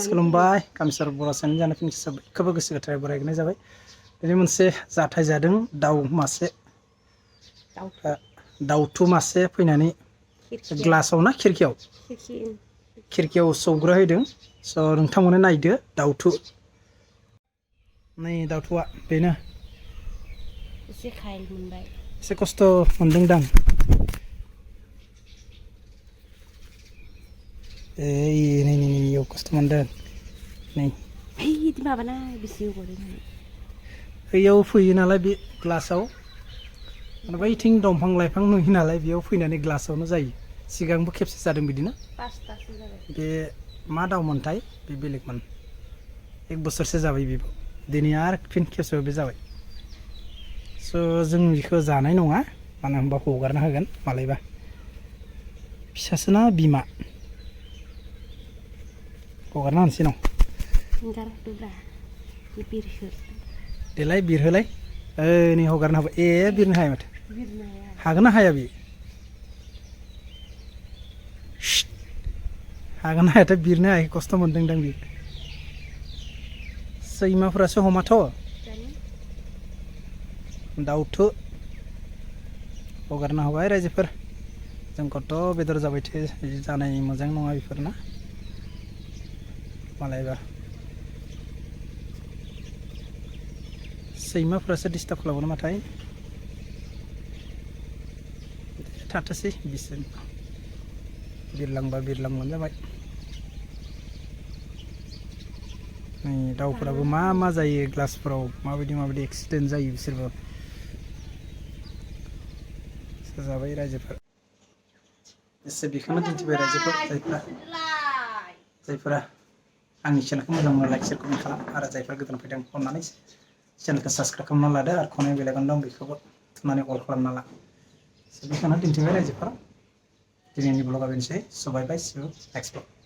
Guys खुलुमबाय कामिसार बर' channel जानो फिन सबखौबो गोसो गोथारै बरायनाय जाबाय। दिनै मोनसे जाथाय जादों दाउ मासे दाउथु मासे फैनानै ग्लासाव ना खिरखियाव सौग्रा होदों। स' नोंथांमोना नायदो दाउथु नै दाउथुआ बेनो एसे खायल मोनबाय एसे खस्थ' मोनदोंदां। नै इयाव खस्थ' मोनदों नै बिदि माबाना बेसे गदों बैयाव फैयो नालाय बे ग्लासाव बैथिं दंफां लाइफां नुयो नालाय बेयाव फैनानै ग्लासावनो जायो। सिगांबो खेबसे जादों बिदिनो बे मा दाउमोनथाय बे बेलेगमोन 1 बोसोरसो जाबाय बेबो दिनै आरो फिन खेबसेयाव बे जाबाय। स' जों बेखौ जानाय नङा मानो होनबा हगारना होगोन मालायबा फिसासोना बिमा हगारना होनोसै न' देलाय बिरहोलाय नै हगारना होबाय बिरनो हाया माथो हागोन ना हाया बियो हागोन ना हायाथाय बिरनो हायाखै खस्थ' मोनदोंदां बियो सैमाफोरासो हमाथ' दाउथु हगारना होबाय रायजोफोर जोंखौथ' बेदर जाबाय थायो जानाय मोजां नङा बेफोरना मालायबा सैमाफोरासो डिस्टार्ब खालामो नामाथाय थाथोंसै बिसोर बिरलांबा बिरलांबानो जाबाय। नै दाउफोराबो मा जायो ग्लासफोराव माबायदि एक्सिडेन्ट जायो बिसोरबो जाबाय रायजोफोर एसे बेखौनो दिन्थिबाय रायजोफोर जायफोरा आंनि चेनेलखौ मोजां मोनो लाइक शेयार कमेन्ट खालाम आरो जायफोरा गोदान फैदों अननानै चेनेलखौ साबसक्राइब खालामना लादो आरो खनायाव बेल आइकन दं बेखौबो थुनानै अल खालामना ला। बेखौनो दिन्थिबाय रायजोफोर दिनैनि ब्लगा बेनोसै सबायबाय सि इउ नेक्स्ट ब्लग।